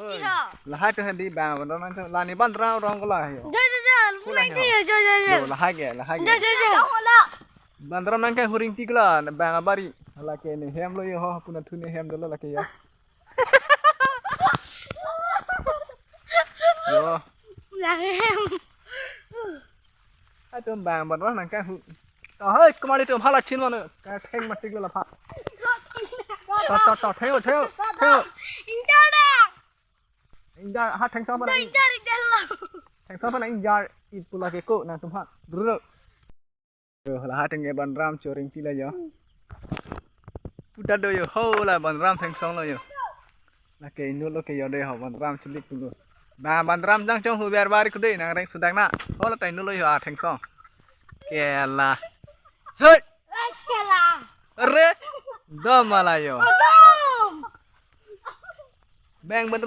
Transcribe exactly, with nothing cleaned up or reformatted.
Oi, lahai atum hedi bang bandra nangkang, la ne bandra arong ko la yo. Jo, jo, jo. Pula yo. Jo, jo, jo. Yo, lahai ke, lahai ke. Jo, jo, jo. Bandra nangkang huri ingti ko la, bang abari. Lake ne hem lo yo ho, puna thu ne hem dolo lake yo. Yo. Lahem. Atum bang bandra nangkang hu. To hei, kemari atum hala chin mano. Katheng matik lo lapha. To, to, to, theo, theo, theo. Injar dah. Injar, ha thengsong aphan. Injar, injar lo. Thengsong aphan injar, it pu lake ko nangtum ha. Dulu. Yo, lahai atum ke bandra chori ingti la yo. Puta do yo, ho la bandra thengsong lo yo. Lake inut lo ke yo de ho bandra chuli pulo. Ba bandra jang chong hu ber bari kude nangreng sudak na. Ho la ta inut lo yo a thengsong. Kela. Soi. Eh, kela. Are. Dom mala yo. Dom. Bang bandra